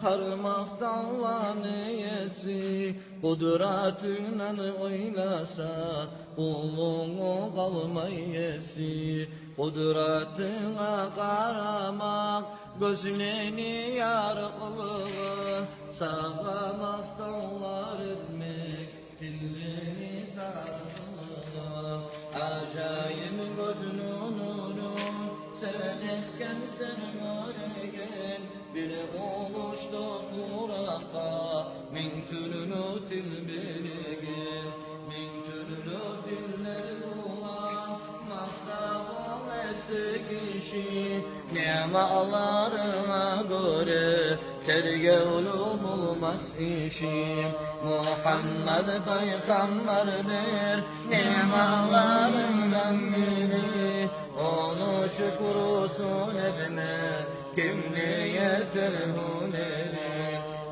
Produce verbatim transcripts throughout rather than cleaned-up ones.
Гьар макътавланы еси, къудратынгны ойласа, къулунгну къалмай эси. Къудратынга къарамакъ гёзлени ярыкълыгъы, сагъа макътавлар этмек тиллени тарыкълыгъы. Ажайып гёзню нурун сен этгенсен гёреген, бир уллу топуракъгъа минг тюрлю тил билеген. Минг тюрлю тиллер булан макътав этсе гиши, ниъматларынга гёре тергевлю болмас иши. Мугьаммат пайхаммардыр ниъматларындан бири, ону шюкюрюсюн этме ким не этер гьюнери?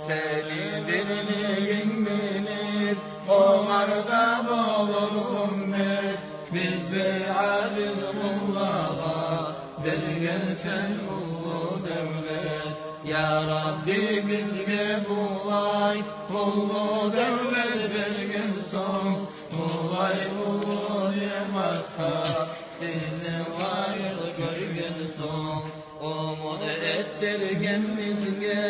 Сени бирлигинг билип, онгарда болур уммат, бизге, ажиз къуллагъа, бергенсен уллу девлет. Я Рабби, бизге булай уллу девлет берген сонг, булай уллу ниъматгъа бизин лайыкъ гёрген сонг, умут этдирген бизге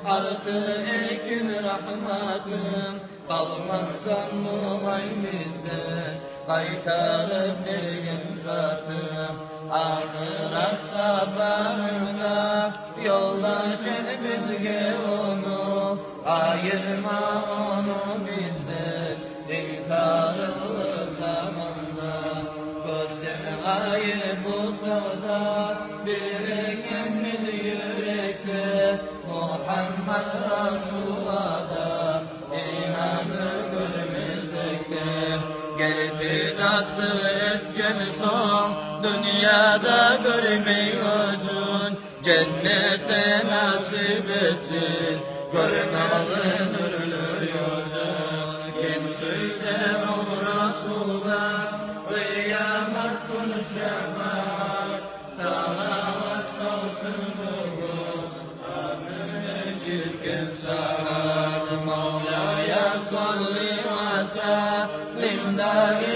артыкъ эркин рагьматынг. Къалмассан булай бизге къайтарып берген затынг. Ахырат сапарында ёлдаш эт бизге ону, айырма ону бизден инг тарыкълы заманда. Гёзлен гъайып бусагъа да, бир экенбиз юрекде, Мугьаммат Расулгъа да инанып гёрмесек де. Герти тасдикъ этген сонг дюньяда гёрмей оьзюн, женнетде насип этсин гёрмеге нюрлю юзюн. Ким сюйсе о Расулдан къыямат гюн шафагьат, салават салсын бугюн атынг эшитген сагьат. Мавлая салли ва саллим даим